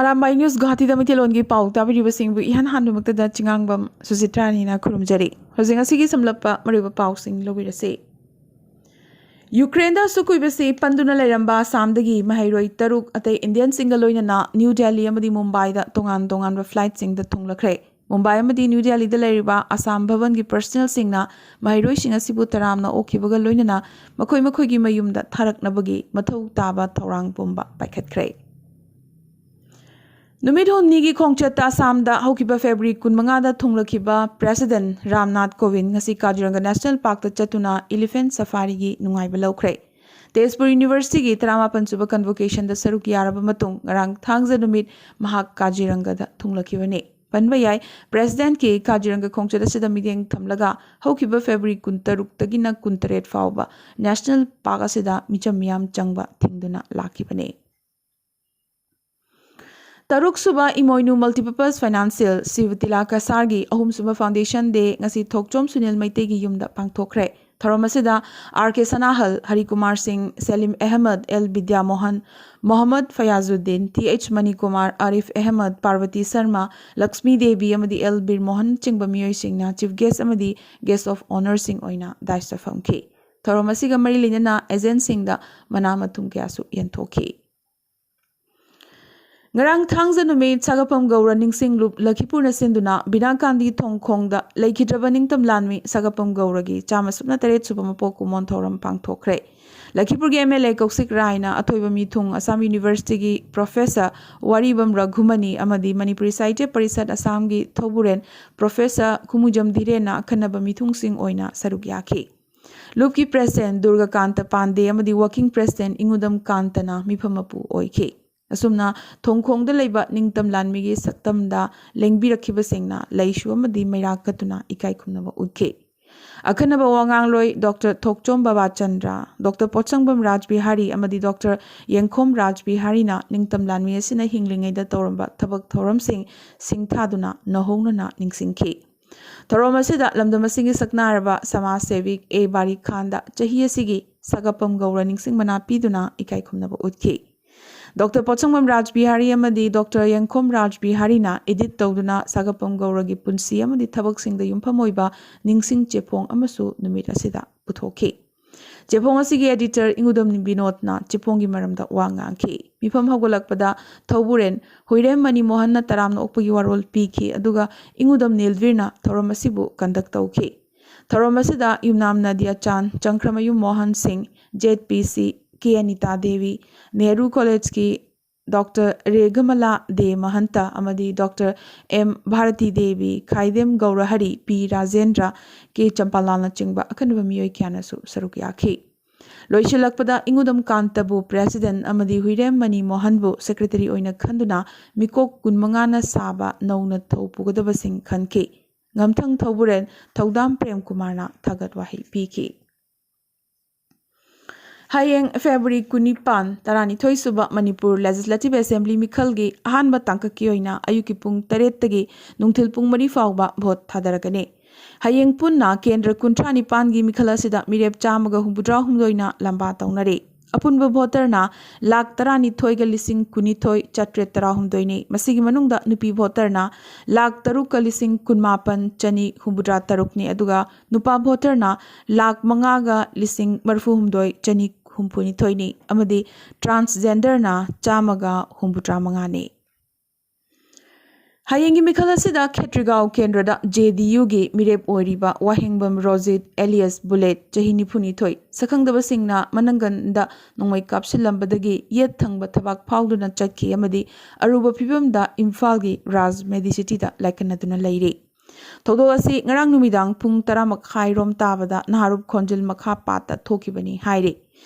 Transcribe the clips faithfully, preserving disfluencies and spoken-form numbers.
Arambai news ꯒꯨꯍꯥꯇꯤꯗ ꯃꯩꯇꯩꯂꯣꯟꯒꯤ ꯄꯥꯎ ꯇꯥꯕꯤꯔꯤꯕꯁꯤꯡꯕꯨ ꯏꯍꯥꯟ ꯍꯥꯟꯕꯃꯛꯇꯗ ꯆꯤꯉꯥꯡꯕꯝ ꯁꯨꯖꯤꯇ꯭ꯔꯥꯅꯤꯅ ꯈꯨꯔꯨꯝꯖꯔꯤ꯫ ꯍꯧꯖꯤꯛ ꯉꯁꯤꯒꯤ ꯁꯝꯂꯞꯄ ꯃꯔꯨꯑꯣꯏꯕ ꯄꯥꯎꯁꯤꯡ ꯂꯧꯕꯤꯔꯁꯤ꯫ ꯌꯨꯀ꯭ꯔꯦꯟꯗ ꯑꯁꯨꯛ ꯀꯨꯏꯕꯁꯤ ꯄꯟꯗꯨꯅ ꯂꯩꯔꯝꯕ ꯑꯁꯥꯝꯗꯒꯤ ꯃꯍꯩꯔꯣꯏ ꯇꯔꯨꯛ ꯑꯇꯩ ꯏꯟꯗꯤꯌꯟꯁꯤꯡꯒ ꯂꯣꯏꯅꯅ ꯅ꯭ꯌꯨ ꯗꯦꯜꯂꯤ ꯑꯃꯗꯤ ꯃꯨꯝꯕꯥꯏꯗ ꯇꯣꯉꯥꯟ ꯇꯣꯉꯥꯟꯕ ꯐ꯭ꯂꯥꯏꯠꯁꯤꯡꯗ ꯊꯨꯡꯂꯈ꯭ꯔꯦ꯫ ꯃꯨꯝꯕꯥꯏ ꯑꯃꯗꯤ ꯅ꯭ꯌꯨ ꯗꯦꯜꯂꯤꯗ ꯂꯩꯔꯤꯕ ꯑꯁꯥꯝ ꯚꯕꯟꯒꯤ ꯄꯔꯁꯅꯦꯜꯁꯤꯡꯅ ꯃꯍꯩꯔꯣꯏꯁꯤꯡ ꯑꯁꯤꯕꯨ ꯇꯔꯥꯝꯅ ꯑꯣꯛꯈꯤꯕꯒ ꯂꯣꯏꯅꯅ ꯃꯈꯣꯏ ꯃꯈꯣꯏꯒꯤ ꯃꯌꯨꯝꯗ ꯊꯥꯔꯛꯅꯕꯒꯤ ꯃꯊꯧ ꯇꯥꯕ ꯊꯧꯔꯥꯡ ꯄꯨꯝꯕ ꯄꯥꯏꯈꯠꯈ꯭ꯔꯦ꯫ ꯅꯨꯃꯤꯠ ꯍꯨꯝꯅꯤꯒꯤ ꯈꯣꯡꯆꯠꯇ ꯑꯁꯥꯝꯗ ꯍꯧꯈꯤꯕ ꯐꯦꯕ꯭ꯔꯨꯋꯥꯔꯤ ꯀꯨꯟꯃꯉꯥꯗ ꯊꯨꯡꯂꯈꯤꯕ ꯄ꯭ꯔꯦꯁꯤꯗꯦꯟꯠ ꯔꯥꯝꯅꯥꯊ ꯀꯣꯕꯤꯟꯗ ꯉꯁꯤ ꯀꯥꯖꯤꯔꯪꯒ ꯅꯦꯁꯅꯦꯜ ꯄꯥꯔꯛꯇ ꯆꯠꯇꯨꯅ ꯏꯂꯤꯐꯦꯟꯠ ꯁꯐꯥꯔꯤꯒꯤ ꯅꯨꯡꯉꯥꯏꯕ ꯂꯧꯈ꯭ꯔꯦ꯫ ꯇꯦꯖꯄꯨꯔ ꯌꯨꯅꯤꯚꯔꯁꯤꯇꯤꯒꯤ ꯇꯔꯥꯃꯥꯄꯟ ꯁꯨꯕ ꯀꯟꯚꯣꯀꯦꯁꯟꯗ ꯁꯔꯨꯛ ꯌꯥꯔꯕ ꯃꯇꯨꯡ ꯉꯔꯥꯡ ꯊꯥꯡꯖ ꯅꯨꯃꯤꯠ ꯃꯍꯥꯛ ꯀꯥꯖꯤꯔꯪꯒꯗ ꯊꯨꯡꯂꯈꯤꯕꯅꯤ꯫ ꯄꯟꯕ ꯌꯥꯏ, ꯄ꯭ꯔꯦꯁꯤꯗꯦꯟꯠꯀꯤ ꯀꯥꯖꯤꯔꯪꯒ ꯈꯣꯡꯆꯠ ꯑꯁꯤꯗ ꯃꯤꯠꯌꯦꯡ ꯊꯝꯂꯒ ꯍꯧꯈꯤꯕ ꯐꯦꯕ꯭ꯔꯨꯋꯥꯔꯤ ꯀꯨꯟꯇꯔꯨꯛꯇꯒꯤꯅ ꯀꯨꯟꯇꯔꯦꯠ ꯐꯥꯎꯕ ꯅꯦꯁꯅꯦꯜ ꯄꯥꯔꯛ ꯑꯁꯤꯗ ꯃꯤꯆꯝ ꯃꯤꯌꯥꯝ ꯆꯪꯕ ꯊꯤꯡꯗꯨꯅ ꯂꯥꯛꯈꯤꯕꯅꯤ꯫ ꯇꯔꯨꯛꯁꯨꯕ ꯏꯃꯣꯏꯅꯨ ꯃꯜꯇꯤꯄꯔꯄꯁ ꯐꯥꯏꯅꯥꯟꯁꯤꯌꯦꯜ ꯁꯤꯕꯇꯤꯂꯥ ꯀꯁꯥꯔꯒꯤ ꯑꯍꯨꯝꯁꯨꯕ ꯐꯥꯎꯟꯗꯦꯁꯟ ꯗꯦ ꯉꯁꯤ ꯊꯣꯛꯆꯣꯝ ꯁꯨꯅꯤꯜ ꯃꯩꯇꯩꯒꯤ ꯌꯨꯝꯗ ꯄꯥꯡꯊꯣꯛꯈ꯭ꯔꯦ꯫ ꯊꯧꯔꯝ ꯑꯁꯤꯗ ꯑꯥꯔ ꯀꯦ Sanahal, Harikumar Singh, Selim Ahmad, L Bidyamohan, Mohammad Fayazuddin, T H Manikumar, Arif Ahmad, Parbati Sharma, Lakshmi Devi ꯑꯃꯗꯤ ꯑꯦꯜ ꯕꯤꯔ ꯃꯣꯍꯟꯅꯆꯤꯡꯕ ꯃꯤꯑꯣꯏꯁꯤꯡꯅ ꯆꯤꯐ ꯒꯦꯁ ꯑꯃꯗꯤ ꯒꯦꯁ ꯑꯣꯐ ꯑꯣꯅꯔꯁꯤꯡ ꯑꯣꯏꯅ ꯗꯥꯏꯁꯇ ꯐꯝꯈꯤ꯫ ꯊꯧꯔꯝ ꯑꯁꯤꯒ ꯃꯔꯤ ꯂꯩꯅꯅ ꯑꯦꯖꯦꯟꯠꯁꯤꯡꯗ ꯃꯅꯥ ꯃꯊꯨꯝ ꯀꯌꯥꯁꯨ ꯌꯦꯟꯊꯣꯛꯈꯤ꯫ ꯉꯔꯥꯡ ꯊꯥꯡꯖ ꯅꯨꯃꯤꯠ ꯁꯥꯒꯐꯝ ꯒꯧꯔ ꯅꯤꯡꯁꯤꯡ ꯂꯨꯞ ꯂꯈꯤꯄꯨꯔꯅ ꯁꯤꯟꯗꯨꯅ ꯕꯤꯅꯥ ꯀꯥꯟꯗꯤ ꯊꯣꯡꯈꯣꯡꯗ ꯂꯩꯈꯤꯗ꯭ꯔꯕ ꯅꯤꯡꯇꯝ ꯂꯥꯟꯃꯤ ꯁꯥꯒꯐꯝ ꯒꯧꯔꯒꯤ ꯆꯥꯝꯃ ꯁꯨꯞꯅ ꯇꯔꯦꯠ ꯁꯨꯕ ꯃꯄꯣꯛ ꯀꯨꯝꯑꯣꯟ ꯊꯧꯔꯝ ꯄꯥꯡꯊꯣꯛꯈ꯭ꯔꯦ꯫ ꯂꯈꯤꯄꯨꯔꯒꯤ ꯑꯦꯝ ꯑꯦꯜ ꯑꯦ ꯀꯧꯁꯤꯛ ꯔꯥꯏꯅ ꯑꯊꯣꯏꯕ ꯃꯤꯊꯨꯡ ꯑꯁꯥꯝ ꯌꯨꯅꯤꯚꯔꯁꯤꯇꯤꯒꯤ ꯄ꯭ꯔꯣꯐꯦꯁꯔ ꯋꯥꯔꯤꯕꯝ ꯔꯘꯨꯃꯅꯤ ꯑꯃꯗꯤ ꯃꯅꯤꯄꯨꯔꯤ ꯁꯥꯍꯤꯇ꯭ꯌ ꯄꯔꯤꯁꯠ ꯑꯁꯥꯝꯒꯤ ꯊꯧꯕꯨꯔꯦꯟ ꯄ꯭ꯔꯣꯐꯦꯁꯔ ꯈꯨꯃꯨꯖꯝ ꯙꯤꯔꯦꯟꯅ ꯑꯈꯟꯅꯕ ꯃꯤꯊꯨꯡꯁꯤꯡ ꯑꯣꯏꯅ ꯁꯔꯨꯛ ꯌꯥꯈꯤ꯫ ꯂꯨꯞꯀꯤ ꯄ꯭ꯔꯦꯁꯤꯗꯦꯟꯠ ꯗꯨꯔꯒꯥꯀꯥꯟꯇ ꯄꯥꯟꯗꯦ ꯑꯃꯗꯤ ꯋꯥꯔꯀꯤꯡ ꯄ꯭ꯔꯦꯁꯤꯗꯦꯟꯠ ꯏꯉꯨꯗꯝ ꯀꯥꯟꯇꯅ ꯃꯤꯐꯝ ꯃꯄꯨ ꯑꯣꯏꯈꯤ꯫ ꯑꯁꯨꯝꯅ ꯊꯣꯡꯈꯣꯡꯗ ꯂꯩꯕ ꯅꯤꯡꯇꯝ ꯂꯥꯟꯃꯤꯒꯤ ꯁꯛꯇꯝꯗ ꯂꯦꯡꯕꯤꯔꯛꯈꯤꯕꯁꯤꯡꯅ ꯂꯩꯁꯨ ꯑꯃꯗꯤ ꯃꯩꯔꯥ ꯀꯠꯇꯨꯅ ꯏꯀꯥꯏ ꯈꯨꯝꯅꯕ ꯎꯠꯈꯤ꯫ ꯑꯈꯟꯅꯕ ꯋꯥꯉꯥꯡꯂꯣꯏ ꯗꯣꯛꯇꯔ ꯊꯣꯛꯆꯣꯝ ꯕꯕꯥꯆꯟꯗ꯭ꯔ, ꯗꯣꯛꯇꯔ ꯄꯣꯠꯁꯪꯕꯝ ꯔꯥꯖ ꯕꯤꯍꯥꯔꯤ ꯑꯃꯗꯤ ꯗꯣꯛꯇꯔ ꯌꯦꯡꯈꯣꯝ ꯔꯥꯖ ꯕꯤꯍꯥꯔꯤꯅ ꯅꯤꯡꯇꯝ ꯂꯥꯟꯃꯤ ꯑꯁꯤꯅ ꯍꯤꯡꯂꯤꯉꯩꯗ ꯇꯧꯔꯝꯕ ꯊꯕꯛ ꯊꯧꯔꯝꯁꯤꯡ ꯁꯤꯡꯊꯥꯗꯨꯅ ꯅꯧꯍꯧꯅꯅ ꯅꯤꯡꯁꯤꯡꯈꯤ꯫ ꯊꯧꯔꯝ ꯑꯁꯤꯗ ꯂꯝꯗꯝ ꯑꯁꯤꯒꯤ ꯁꯛꯅꯥꯏꯔꯕ ꯁꯃꯥꯖ ꯁꯦꯕꯤꯛ ꯑꯦ ꯕꯥꯔꯤ ꯈꯥꯟꯗ ꯆꯍꯤ ꯑꯁꯤꯒꯤ ꯁꯥꯒꯞꯄꯝ ꯒꯧꯔ ꯅꯤꯡꯁꯤꯡ ꯃꯅꯥ ꯄꯤꯗꯨꯅ ꯏꯀꯥꯏ ꯈꯨꯝꯅꯕ ꯎꯠꯈꯤ꯫ ꯗꯣꯛꯇꯔ ꯄꯣꯠꯁꯪꯕꯝ ꯔꯥꯖꯕꯤꯍꯥꯔꯤ ꯑꯃꯗꯤ ꯗꯣꯛꯇꯔ ꯌꯦꯡꯈꯣꯝ ꯔꯥꯖꯕꯤꯍꯥꯔꯤꯅ edit ꯇꯧꯗꯨꯅ ꯁꯥꯒꯞꯄꯝ ꯒꯧꯔꯒꯤ ꯄꯨꯟꯁꯤ ꯑꯃꯗꯤ ꯊꯕꯛꯁꯤꯡꯗ ꯌꯨꯝꯐꯝ ꯑꯣꯏꯕ ꯅꯤꯡꯁꯤꯡ ꯆꯦꯐꯣꯡ ꯑꯃꯁꯨ ꯅꯨꯃꯤꯠ ꯑꯁꯤꯗ ꯄꯨꯊꯣꯛꯈꯤ꯫ ꯆꯦꯐꯣꯡ ꯑꯁꯤꯒꯤ editor ꯏꯉꯨꯗꯝ ꯕꯤꯅꯣꯗꯅ ꯆꯦꯐꯣꯡꯒꯤ ꯃꯔꯝꯗ ꯋꯥ ꯉꯥꯡꯈꯤ꯫ ꯃꯤꯐꯝ ꯍꯧꯒꯠꯂꯛꯄꯗ ꯊꯧꯕꯨꯔꯦꯟ ꯍꯨꯏꯔꯦꯝ ꯃꯅꯤ ꯃꯣꯍꯟꯅ ꯇꯔꯥꯝꯅ ꯑꯣꯛꯄꯒꯤ ꯋꯥꯔꯣꯜ ꯄꯤꯈꯤ, ꯑꯗꯨꯒ ꯏꯉꯨꯗꯝ ꯅꯤꯜꯚꯤꯔꯅ ꯊꯧꯔꯝ ꯑꯁꯤꯕꯨ conduct ꯇꯧꯈꯤ꯫ ꯊꯧꯔꯝ ꯑꯁꯤꯗ ꯌꯨꯝꯅꯥꯝ ꯅꯗꯤꯌꯥ ꯆꯥꯟ, ꯆꯪꯈ꯭ꯔꯃꯌꯨꯝ ꯃꯣꯍꯟ ꯁꯤꯡ, ꯖꯦꯠ ꯄꯤ ꯁꯤ, ꯀꯦ ꯑꯅꯤꯇꯥ ꯗꯦꯕꯤ, ꯅꯦꯍꯔꯨ ꯀꯣꯂꯦꯖꯀꯤ ꯗꯣꯛꯇꯔ ꯔꯦꯒꯃꯂꯥ ꯗꯦ ꯃꯍꯟꯇ ꯑꯃꯗꯤ ꯗꯣꯛꯇꯔ ꯑꯦꯝ ꯚꯥꯔꯇꯤ ꯗꯦꯕꯤ, ꯈꯥꯏꯗꯦꯝ ꯒꯧꯔꯍꯔꯤ, ꯄꯤ ꯔꯥꯖꯦꯟꯗ꯭ꯔ, ꯀꯦ ꯆꯝꯄꯥꯂꯥꯜꯅꯆꯤꯡꯕ ꯑꯈꯟꯅꯕ ꯃꯤꯑꯣꯏ ꯀꯌꯥꯅꯁꯨ ꯁꯔꯨꯛ ꯌꯥꯈꯤ꯫ ꯂꯣꯏꯁꯤꯜꯂꯛꯄꯗ ꯏꯉꯨꯗꯝ ꯀꯥꯟꯇꯕꯨ president ꯑꯃꯗꯤ ꯍꯨꯏꯔꯦꯝ ꯃꯅꯤ ꯃꯣꯍꯟꯕꯨ secretary ꯑꯣꯏꯅ ꯈꯟꯗꯨꯅ ꯃꯤꯀꯣꯛ ꯀꯨꯟꯃꯉꯥꯅ ꯁꯥꯕ ꯅꯧꯅ ꯊꯧ ꯄꯨꯒꯗꯕꯁꯤꯡ ꯈꯟꯈꯤ꯫ ꯉꯝꯊꯪ ꯊꯧꯕꯨꯔꯦꯟ ꯊꯧꯗꯥꯝ ꯄ꯭ꯔꯦꯝ ꯀꯨꯃꯥꯔꯅ ꯊꯥꯒꯠ ꯋꯥꯍꯩ ꯄꯤꯈꯤ꯫ ꯍꯌꯦꯡ February ꯀꯨꯟꯅꯤꯄꯥꯟ, ꯇꯔꯥꯅꯤꯊꯣꯏ ꯁꯨꯕ ꯃꯅꯤꯄꯨꯔ Legislative Assembly ꯃꯤꯈꯜꯒꯤ ꯑꯍꯥꯟꯕ ꯇꯥꯡꯀꯛꯀꯤ ꯑꯣꯏꯅ ꯑꯌꯨꯛꯀꯤ ꯄꯨꯡ ꯇꯔꯦꯠꯇꯒꯤ ꯅꯨꯡꯊꯤꯜ ꯄꯨꯡ ꯃꯔꯤ ꯐꯥꯎꯕ vote ꯊꯥꯗꯔꯒꯅꯤ꯫ ꯍꯌꯦꯡ ꯄꯨꯟꯅ ꯀꯦꯟꯗ꯭ꯔ ꯀꯨꯟꯊ꯭ꯔꯥ ꯅꯤꯄꯥꯟꯒꯤ ꯃꯤꯈꯜ ꯑꯁꯤꯗ ꯃꯤꯔꯦꯞ ꯆꯥꯝꯃꯒ ꯍꯨꯝꯐꯨꯇꯔꯥ ꯍꯨꯝꯗꯣꯏꯅ ꯂꯝꯕꯥ ꯇꯧꯅꯔꯤ꯫ ꯑꯄꯨꯟꯕ voterꯅ ꯂꯥꯈ ꯇꯔꯥꯅꯤꯊꯣꯏꯒ ꯂꯤꯁꯤꯡ ꯀꯨꯟꯅꯤꯊꯣꯏ ꯆꯥꯇ꯭ꯔꯦꯠ ꯇꯔꯥꯍꯨꯝꯗꯣꯏꯅꯤ꯫ ꯃꯁꯤꯒꯤ ꯃꯅꯨꯡꯗ ꯅꯨꯄꯤ voterꯅ ꯂꯥꯈ ꯇꯔꯨꯛꯀ ꯂꯤꯁꯤꯡ ꯀꯨꯟꯃꯥꯄꯟ ꯆꯅꯤ ꯍꯨꯝꯐꯨꯇꯔꯥ ꯇꯔꯨꯛꯅꯤ, ꯑꯗꯨꯒ ꯅꯨꯄꯥ voterꯅ ꯂꯥꯈ ꯃꯉꯥꯒ ꯂꯤꯁꯤꯡ ꯃꯔꯤꯐꯨꯍꯨꯝꯗꯣꯏ ꯆꯅꯤ ꯍꯨꯝꯐꯨꯅꯤꯊꯣꯏꯅꯤ ꯑꯃꯗꯤ transgenderꯅ ꯆꯥꯝꯃꯒ ꯍꯨꯝꯐꯨꯇꯔꯥ ꯃꯉꯥꯅꯤ꯫ ꯍꯌꯦꯡꯒꯤ ꯃꯤꯈꯜ ꯑꯁꯤꯗ ꯈꯦꯇ꯭ꯔꯤꯒꯥꯎ ꯀꯦꯟꯗ꯭ꯔꯗ JDUꯒꯤ ꯃꯤꯔꯦꯞ ꯑꯣꯏꯔꯤꯕ ꯋꯥꯍꯦꯡꯕꯝ ꯔꯣꯖꯤꯠ alias Bullet, ꯆꯍꯤ ꯅꯤꯐꯨꯅꯤꯊꯣꯏ, ꯁꯛꯈꯪꯗꯕꯁꯤꯡꯅ ꯃꯅꯪꯒꯟꯗ ꯅꯣꯡꯃꯩ ꯀꯥꯞꯁꯤꯜꯂꯝꯕꯗꯒꯤ ꯌꯦꯠ ꯊꯪꯕ ꯊꯕꯥꯛ ꯐꯥꯎꯗꯨꯅ ꯆꯠꯈꯤ ꯑꯃꯗꯤ ꯑꯔꯨꯕ ꯐꯤꯕꯝꯗ ꯏꯝꯐꯥꯜꯒꯤ ꯔꯥꯖ ꯃꯦꯗꯤꯁꯤꯇꯤꯗ ꯂꯥꯏꯀꯠꯅꯗꯨꯅ ꯂꯩꯔꯤ꯫ ꯊꯧꯗꯣꯛ ꯑꯁꯤ ꯉꯔꯥꯡ ꯅꯨꯃꯤꯗꯥꯡ ꯄꯨꯡ ꯇꯔꯥ ꯃꯈꯥꯏ ꯔꯣꯝ ꯇꯥꯕꯗ ꯅꯍꯥꯔꯨꯞ ꯈꯣꯟꯖꯤꯜ ꯃꯈꯥ ꯄꯥꯠꯇ ꯊꯣꯛꯈꯤꯕꯅꯤ ꯍꯥꯏꯔꯤ꯫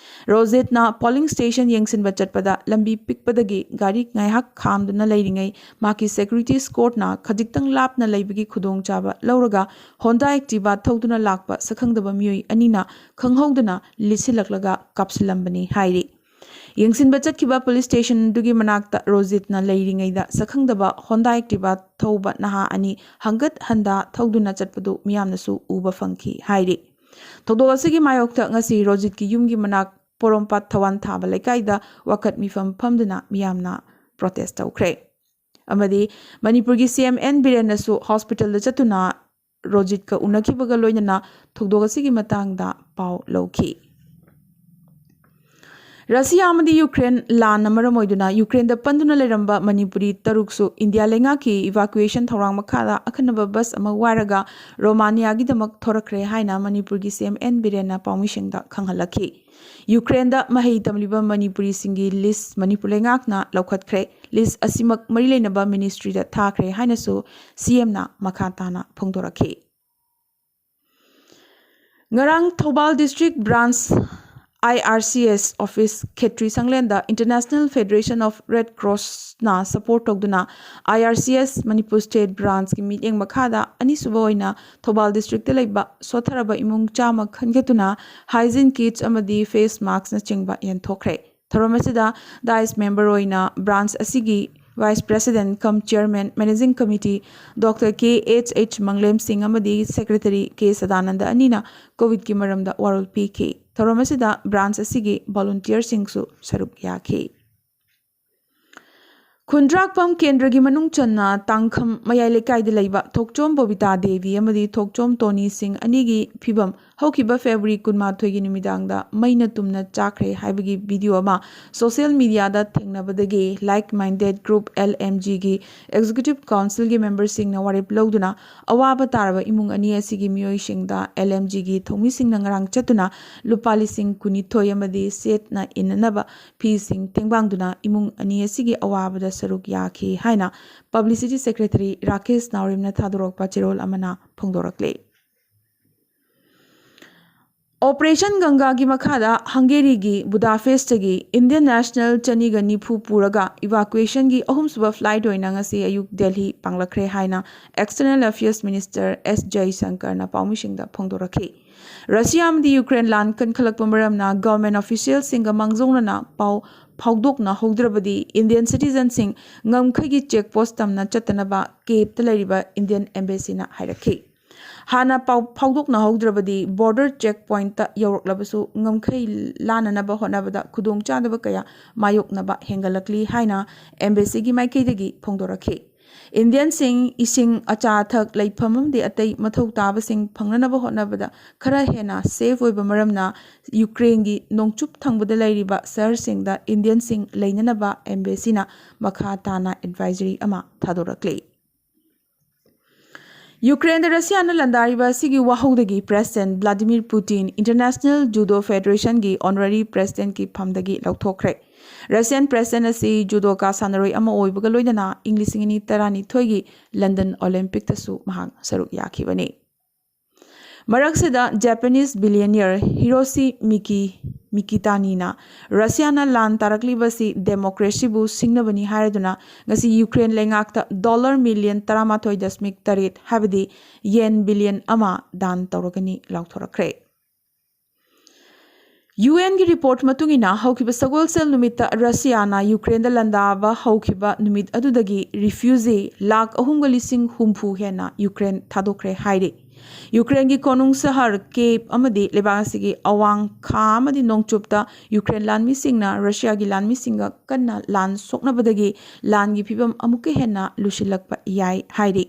ꯔꯣꯖꯤꯠꯅ polling station ꯌꯦꯡꯁꯤꯟꯕ ꯆꯠꯄꯗ ꯂꯝꯕꯤ ꯄꯤꯛꯄꯗꯒꯤ ꯒꯥꯔꯤ ꯉꯥꯏꯍꯥꯛ ꯈꯥꯝꯗꯨꯅ ꯂꯩꯔꯤꯉꯩ ꯃꯍꯥꯛꯀꯤ security escortꯅ ꯈꯖꯤꯛꯇꯪ ꯂꯥꯞꯅ ꯂꯩꯕꯒꯤ ꯈꯨꯗꯣꯡꯆꯥꯕ ꯂꯧꯔꯒ Honda Activa ꯊꯧꯗꯨꯅ ꯂꯥꯛꯄ ꯁꯛꯈꯪꯗꯕ ꯃꯤꯑꯣꯏ ꯑꯅꯤꯅ ꯈꯪꯍꯧꯗꯅ ꯂꯤꯠꯁꯤꯜꯂꯛꯂꯒ ꯀꯥꯞꯁꯤꯜꯂꯝꯕꯅꯤ ꯍꯥꯏꯔꯤ꯫ ꯌꯦꯡꯁꯤꯟꯕ ꯆꯠꯈꯤꯕ police stationꯗꯨꯒꯤ ꯃꯅꯥꯛꯇ ꯔꯣꯖꯤꯠꯅ ꯂꯩꯔꯤꯉꯩꯗ ꯁꯛꯈꯪꯗꯕ Honda Activa ꯊꯧꯕ ꯅꯍꯥ ꯑꯅꯤ ꯍꯪꯒꯠ ꯍꯟꯗꯥ ꯊꯧꯗꯨꯅ ꯆꯠꯄꯗꯨ ꯃꯤꯌꯥꯝꯅꯁꯨ ꯎꯕ ꯐꯪꯈꯤ ꯍꯥꯏꯔꯤ꯫ ꯊꯧꯗꯣꯛ ꯑꯁꯤꯒꯤ ꯃꯥꯌꯣꯛꯇ ꯉꯁꯤ ꯔꯣꯖꯤꯠꯀꯤ ꯌꯨꯝꯒꯤ ꯃꯅꯥꯛ ꯄꯣꯔꯣꯝꯄꯥꯠ ꯊꯋꯥꯟ ꯊꯥꯕ ꯂꯩꯀꯥꯏꯗ ꯋꯥꯀꯠ ꯃꯤꯐꯝ ꯐꯝꯗꯨꯅ ꯃꯤꯌꯥꯝꯅ ꯄ꯭ꯔꯣꯇꯦꯁ ꯇꯧꯈ꯭ꯔꯦ꯫ ꯑꯃꯗꯤ ꯃꯅꯤꯄꯨꯔꯒꯤ ꯁꯤ ꯑꯦꯝ ꯑꯦꯟ ꯕꯤꯔꯦꯟꯅꯁꯨ ꯍꯣꯁꯄꯤꯇꯥꯜꯗ ꯆꯠꯇꯨꯅ ꯔꯣꯖꯤꯠꯀ ꯎꯅꯈꯤꯕꯒ ꯂꯣꯏꯅꯅ ꯊꯧꯗꯣꯛ ꯑꯁꯤꯒꯤ ꯃꯇꯥꯡꯗ ꯄꯥꯎ ꯂꯧꯈꯤ꯫ ꯔꯁꯤꯌꯥ ꯑꯃꯗꯤ ꯌꯨꯀ꯭ꯔꯦꯟ ꯂꯥꯟꯅ ꯃꯔꯝ ꯑꯣꯏꯗꯨꯅ ꯌꯨꯀ꯭ꯔꯦꯟꯗ ꯄꯟꯗꯨꯅ ꯂꯩꯔꯝꯕ ꯃꯅꯤꯄꯨꯔꯤ ꯇꯔꯨꯛꯁꯨ ꯏꯟꯗꯤꯌꯥ ꯂꯩꯉꯥꯛꯀꯤ ꯏꯚꯥꯀ꯭ꯌꯨꯌꯦꯁꯟ ꯊꯧꯔꯥꯡ ꯃꯈꯥꯗ ꯑꯈꯟꯅꯕ ꯕꯁ ꯑꯃ ꯋꯥꯏꯔꯒ ꯔꯣꯃꯥꯅꯤꯌꯥꯒꯤꯗꯃꯛ ꯊꯣꯔꯛꯈ꯭ꯔꯦ ꯍꯥꯏꯅ ꯃꯅꯤꯄꯨꯔꯒꯤ ꯁꯤ ꯑꯦꯝ ꯑꯦꯟ ꯕꯤꯔꯦꯟꯅ ꯄꯥꯎꯃꯤꯁꯤꯡꯗ ꯈꯪꯍꯜꯂꯛꯈꯤ꯫ ꯌꯨꯀ꯭ꯔꯦꯟꯗ ꯃꯍꯩ ꯇꯝꯂꯤꯕ ꯃꯅꯤꯄꯨꯔꯤꯁꯤꯡꯒꯤ ꯂꯤꯁ ꯃꯅꯤꯄꯨꯔ ꯂꯩꯉꯥꯛꯅ ꯂꯧꯈꯠꯈ꯭ꯔꯦ꯫ ꯂꯤꯁ ꯑꯁꯤꯃꯛ ꯃꯔꯤ ꯂꯩꯅꯕ ꯃꯤꯅꯤꯁꯇ꯭ꯔꯤꯗ ꯊꯥꯈ꯭ꯔꯦ ꯍꯥꯏꯅꯁꯨ ꯁꯤ ꯑꯦꯝꯅ ꯃꯈꯥ ꯇꯥꯅ ꯐꯣꯡꯗꯣꯔꯛꯈꯤ꯫ ꯉꯔꯥꯡ Thoubal district branch I R C S office ꯈꯦꯇ꯭ꯔꯤ ꯁꯪꯂꯦꯟꯗ International Federation of Red Crossꯅ ꯁꯄꯣꯔꯠ ꯇꯧꯗꯨꯅ I R C S Manipur state ꯕ꯭ꯔꯥꯟꯁꯀꯤ ꯃꯤꯠꯌꯦꯡ ꯃꯈꯥꯗ ꯑꯅꯤꯁꯨꯕ ꯑꯣꯏꯅ ꯊꯧꯕꯥꯜ ꯗꯤꯁꯇ꯭ꯔꯤꯛꯇ ꯂꯩꯕ ꯁꯣꯠꯊꯔꯕ ꯏꯃꯨꯡ ꯆꯥꯝꯃ ꯈꯟꯒꯠꯇꯨꯅ ꯍꯥꯏꯖꯤꯟ ꯀꯤꯠꯁ ꯑꯃꯗꯤ ꯐꯦꯁ ꯃꯥꯛꯁꯅꯆꯤꯡꯕ ꯌꯦꯟꯊꯣꯛꯈ꯭ꯔꯦ꯫ ꯊꯧꯔꯝ ꯑꯁꯤꯗ ꯗꯥꯏꯁ ꯃꯦꯝꯕꯔ ꯑꯣꯏꯅ ꯕ꯭ꯔꯥꯟꯁ ꯑꯁꯤꯒꯤ ꯚꯥꯏꯁ ꯄ꯭ꯔꯦꯁꯤꯗꯦꯟꯠ ꯀꯝ ꯆꯤꯌꯔꯃꯦꯟ ꯃꯦꯅꯦꯖꯤꯡ ꯀꯃꯤꯇꯤ ꯗꯣꯛꯇꯔ ꯀꯦ ꯑꯦꯆ ꯑꯦꯆ ꯃꯪꯂꯦꯝ ꯁꯤꯡ ꯑꯃꯗꯤ ꯁꯦꯀ꯭ꯔꯦꯇꯔꯤ ꯀꯦ ꯁꯗꯥꯅꯟꯗ ꯑꯅꯤꯅ ꯀꯣꯚꯤꯗꯀꯤ ꯃꯔꯝꯗ ꯋꯥꯔꯣꯜ ꯄꯤꯈꯤ꯫ ꯊꯧꯔꯝ ꯑꯁꯤꯗ ꯕ꯭ꯔꯥꯟꯁ ꯑꯁꯤꯒꯤ ꯚꯣꯂꯨꯟꯇꯤꯌꯔꯁꯤꯡꯁꯨ ꯁꯔꯨꯛ ꯌꯥꯈꯤ꯫ ꯈꯨꯟꯗ꯭ꯔꯥꯛꯄꯝ ꯀꯦꯟꯗ꯭ꯔꯒꯤ ꯃꯅꯨꯡ ꯆꯟꯅ ꯇꯥꯡꯈꯝ ꯃꯌꯥꯏ ꯂꯩꯀꯥꯏꯗ ꯂꯩꯕ ꯊꯣꯛꯆꯣꯝ ꯕꯣꯕꯤꯇꯥ ꯗꯦꯕꯤ ꯑꯃꯗꯤ ꯊꯣꯛꯆꯣꯝ ꯇꯣꯅꯤ ꯁꯤꯡ ꯑꯅꯤꯒꯤ ꯐꯤꯕꯝ ꯍꯧꯈꯤꯕ ꯐꯦꯕ꯭ꯔꯨꯋꯥꯔꯤ ꯀꯨꯟꯃꯥꯊꯣꯏꯒꯤ ꯅꯨꯃꯤꯗꯥꯡꯗ ꯃꯩꯅ ꯇꯨꯝꯅ ꯆꯥꯛꯈ꯭ꯔꯦ ꯍꯥꯏꯕꯒꯤ ꯚꯤꯗꯤꯑꯣ ꯑꯃ ꯁꯣꯁꯤꯌꯦꯜ ꯃꯤꯗꯤꯌꯥꯗ ꯊꯦꯡꯅꯕꯗꯒꯤ like minded group L M ꯖꯤꯒꯤ ꯑꯦꯛꯖꯤꯀ꯭ꯌꯨꯇꯤꯚ ꯀꯥꯎꯟꯁꯤꯜꯒꯤ ꯃꯦꯝꯕꯔꯁꯤꯡꯅ ꯋꯥꯔꯦꯞ ꯂꯧꯗꯨꯅ ꯑꯋꯥꯕ ꯇꯥꯔꯕ ꯏꯃꯨꯡ ꯑꯅꯤ ꯑꯁꯤꯒꯤ ꯃꯤꯑꯣꯏꯁꯤꯡꯗ ꯑꯦꯜ ꯑꯦꯝ ꯖꯤꯒꯤ ꯊꯧꯃꯤꯁꯤꯡꯅ ꯉꯔꯥꯡ ꯆꯠꯇꯨꯅ ꯂꯨꯄꯥ ꯂꯤꯁꯤꯡ ꯀꯨꯟꯅꯤꯊꯣꯏ ꯑꯃꯗꯤ ꯁꯦꯠꯅ ꯏꯟꯅꯅꯕ ꯐꯤꯁꯤꯡ ꯇꯦꯡꯕꯥꯡꯗꯨꯅ ꯏꯃꯨꯡ ꯑꯅꯤ ꯑꯁꯤꯒꯤ ꯑꯋꯥꯕꯗ ꯁꯔꯨꯛ ꯌꯥꯈꯤ ꯍꯥꯏꯅ ꯄꯕ꯭ꯂꯤꯁꯤꯇꯤ ꯁꯦꯀ꯭ꯔꯦꯇꯔꯤ ꯔꯥꯀꯦꯁ ꯅꯥꯎꯔꯦꯝꯅ ꯊꯥꯗꯣꯔꯛꯄ ꯆꯦꯔꯣꯜ ꯑꯃꯅ ꯐꯣꯡꯗꯣꯔꯛꯂꯤ꯫ ꯑꯣꯄꯔꯦꯁꯟ ꯒꯪꯒꯥꯒꯤ ꯃꯈꯥꯗ ꯍꯪꯒꯦꯔꯤꯒꯤ ꯕꯨꯗꯥꯐꯦꯁꯇꯒꯤ ꯏꯟꯗꯤꯌꯟ ꯅꯦꯁꯅꯦꯜ ꯆꯅꯤꯒ ꯅꯤꯐꯨ ꯄꯨꯔꯒ ꯏꯚꯥꯀ꯭ꯌꯨꯌꯦꯁꯟꯒꯤ ꯑꯍꯨꯝꯁꯨꯕ ꯐ꯭ꯂꯥꯏꯠ ꯑꯣꯏꯅ ꯉꯁꯤ ꯑꯌꯨꯛ ꯗꯦꯜꯍꯤ ꯄꯥꯡꯂꯛꯈ꯭ꯔꯦ ꯍꯥꯏꯅ ꯑꯦꯛꯁꯇꯔꯅꯦꯜ ꯑꯦꯐꯤꯌꯔꯁ ꯃꯤꯅꯤꯁꯇꯔ ꯑꯦꯁ ꯖꯌꯁꯪꯀꯔꯅ ꯄꯥꯎꯃꯤꯁꯤꯡꯗ ꯐꯣꯡꯗꯣꯔꯛꯈꯤ꯫ ꯔꯁꯤꯌꯥ ꯑꯃꯗꯤ ꯌꯨꯀ꯭ꯔꯦꯟ ꯂꯥꯟ ꯀꯟꯈꯠꯂꯛꯄ ꯃꯔꯝꯅ ꯒꯚꯔꯟꯃꯦꯟꯠ ꯑꯣꯐꯤꯁꯤꯌꯦꯜꯁꯤꯡꯒ ꯃꯥꯡꯖꯧꯅꯅ ꯄꯥꯎ ꯐꯥꯎꯗꯣꯛꯅꯍꯧꯗ꯭ꯔꯕꯗꯤ ꯏꯟꯗꯤꯌꯟ ꯁꯤꯇꯤꯖꯟꯁꯤꯡ ꯉꯝꯈꯩꯒꯤ ꯆꯦꯛ ꯄꯣꯁ ꯇꯝꯅ ꯆꯠꯇꯅꯕ ꯀꯤꯌꯦꯚꯇ ꯂꯩꯔꯤꯕ ꯏꯟꯗꯤꯌꯟ ꯑꯦꯝꯕꯦꯁꯤꯅ ꯍꯥꯏꯔꯛꯈꯤ꯫ ꯍꯥꯟꯅ ꯄꯥꯎ ꯐꯥꯎꯗꯣꯛꯅꯍꯧꯗ꯭ꯔꯕꯗꯤ border check pointꯇ ꯌꯧꯔꯛꯂꯕꯁꯨ ꯉꯝꯈꯩ ꯂꯥꯟꯅꯅꯕ ꯍꯣꯠꯅꯕꯗ ꯈꯨꯗꯣꯡꯆꯥꯗꯕ ꯀꯌꯥ ꯃꯥꯌꯣꯛꯅꯕ ꯍꯦꯟꯒꯠꯂꯛꯂꯤ ꯍꯥꯏꯅ embassy ꯒꯤ ꯃꯥꯏꯀꯩꯗꯒꯤ ꯐꯣꯡꯗꯣꯔꯛꯈꯤ꯫ Indian ꯁꯤꯡ ꯏꯁꯤꯡ, ꯑꯆꯥ ꯑꯊꯛ, ꯂꯩꯐꯝ ꯑꯃꯗꯤ ꯑꯇꯩ ꯃꯊꯧ ꯇꯥꯕꯁꯤꯡ ꯐꯪꯅꯅꯕ ꯍꯣꯠꯅꯕꯗ ꯈꯔ ꯍꯦꯟꯅ safe ꯑꯣꯏꯕ ꯃꯔꯝꯅ Ukraine ꯒꯤ ꯅꯣꯡꯆꯨꯞ ꯊꯪꯕꯗ ꯂꯩꯔꯤꯕ ꯁꯍꯔꯁꯤꯡꯗ Indian ꯁꯤꯡ ꯂꯩꯅꯅꯕ embassy ꯅ ꯃꯈꯥ ꯇꯥꯅ advisory ꯑꯃ ꯊꯥꯗꯣꯔꯛꯂꯤ꯫ Ukraine ꯗ ꯔꯁꯤꯌꯥꯅ ꯂꯥꯟꯗꯥꯔꯤꯕ ꯑꯁꯤꯒꯤ ꯋꯥꯍꯧꯗꯒꯤ President Vladimir Putin International Judo Federation ꯒꯤ honorary president ꯀꯤ ꯐꯝꯗꯒꯤ ꯂꯧꯊꯣꯛꯈ꯭ꯔꯦ꯫ Russian president ꯑꯁꯤ ꯖꯨꯗꯣꯀꯥ ꯁꯥꯟꯅꯔꯣꯏ ꯑꯃ ꯑꯣꯏꯕꯒ ꯂꯣꯏꯅꯅ ꯏꯪ ꯂꯤꯁꯤꯡ ꯑꯅꯤ ꯇꯔꯥꯅꯤꯊꯣꯏꯒꯤ London Olympic ꯇꯁꯨ ꯃꯍꯥꯛ ꯁꯔꯨꯛ ꯌꯥꯈꯤꯕꯅꯤ꯫ ꯃꯔꯛꯁꯤꯗ Japanese billionaire Hiroshi Miki Mikitani ꯅ ꯔꯁꯤꯌꯥꯅ ꯂꯥꯟ ꯇꯥꯔꯛꯂꯤꯕꯁꯤ democracy ꯕꯨ ꯁꯤꯡꯅꯕꯅꯤ ꯍꯥꯏꯔꯗꯨꯅ ꯉꯁꯤ Ukraine ꯂꯩꯉꯥꯛꯇ dollar million ꯇꯔꯥꯃꯥꯊꯣꯏ ꯗꯁꯃꯤꯛ ꯇꯔꯦꯠ, ꯍꯥꯏꯕꯗꯤ yen billion ꯑꯃ ꯗꯥꯟ ꯇꯧꯔꯒꯅꯤ ꯂꯥꯎꯊꯣꯔꯛꯈ꯭ꯔꯦ꯫ UN ꯒꯤ report ꯃꯇꯨꯡ ꯏꯟꯅ ꯍꯧꯈꯤꯕ ꯁꯒꯣꯜꯁꯦꯜ ꯅꯨꯃꯤꯠꯇ ꯔꯁꯤꯌꯥꯅ Ukraine ꯗ ꯂꯥꯟꯗꯥꯕ ꯍꯧꯈꯤꯕ ꯅꯨꯃꯤꯠ ꯑꯗꯨꯗꯒꯤ refugee ꯂꯥꯈ ꯑꯍꯨꯝꯒ ꯂꯤꯁꯤꯡ ꯍꯨꯝꯐꯨ ꯍꯦꯟꯅ Ukraine ꯊꯥꯗꯣꯛꯈ꯭ꯔꯦ ꯍꯥꯏꯔꯤ꯫ Ukraine ꯒꯤ ꯀꯣꯅꯨꯡ ꯁꯍꯔ Kyiv ꯑꯃꯗꯤ ꯂꯩꯕꯥꯛ ꯑꯁꯤꯒꯤ ꯑꯋꯥꯡ ꯈꯥ ꯑꯃꯗꯤ ꯅꯣꯡꯆꯨꯞꯇ Ukraine ꯂꯥꯟꯃꯤꯁꯤꯡꯅ ꯔꯁꯤꯌꯥꯒꯤ ꯂꯥꯟꯃꯤꯁꯤꯡꯒ ꯀꯟꯅ ꯂꯥꯟ ꯁꯣꯛꯅꯕꯗꯒꯤ ꯂꯥꯟꯒꯤ ꯐꯤꯕꯝ ꯑꯃꯨꯛꯀ ꯍꯦꯟꯅ ꯂꯨꯁꯤꯜꯂꯛꯄ ꯌꯥꯏ ꯍꯥꯏꯔꯤ꯫